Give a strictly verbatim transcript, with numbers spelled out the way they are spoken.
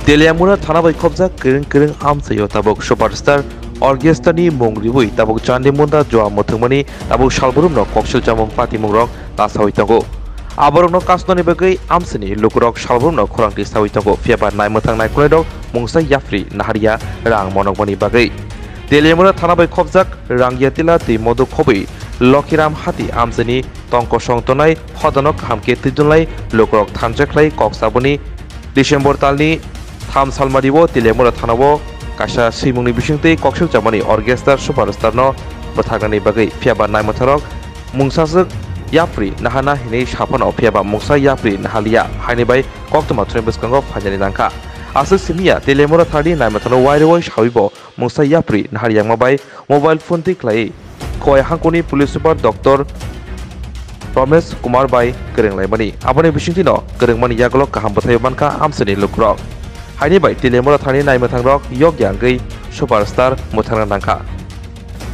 Teliamura thana bai khobjak kwrwng kwrwng amchaio tabuk superstar orchestra ni mung riwi tabuk Chandi Munda joa mwthangmani tabuk salbrumno koksil chamung patimungrok lasawi tongo. Aborokno kasnani bagwi amchaini lukurok salbrumno khorang tisawi tongo, phiyaba naimwthang naikhunairok mungsa yapri naharya rang monokmani bagwi. Teliamura thana bai khobjak Rangiatila twi modo khobwi Lokhiram hati amchaini tongkosong tonai hodano kaham khe twidulnai lukurok thansa khlai kok saboni December talni tham salmario Teliamura thanao kaisa swimungni bisingtwi koksil chamani orchestra superstar no bwtharnani bagwi, phiyaba naimwtharok mungsaswk yapri nahana hinwi saphano, phiyaba mungsa yapri nahaliya haini bai koktwma thwngni bwskango phainani nangkha. Aswk simiya Teliamura thani naimwtharno wairwi sawibo mungsa yapri naharyangma bai mobile phone twi khlaiwi Khowai hangkoni police super Doctor Ramesh Kumar bai kwrwnglaimani. Aboni bisingtwino kwrwngmani yagulo kaham bwthaio mankha amchaini lukurok. Haini bai Teliamura thani naimwthangrok yokya wngwi superstar mwthangna nangkha.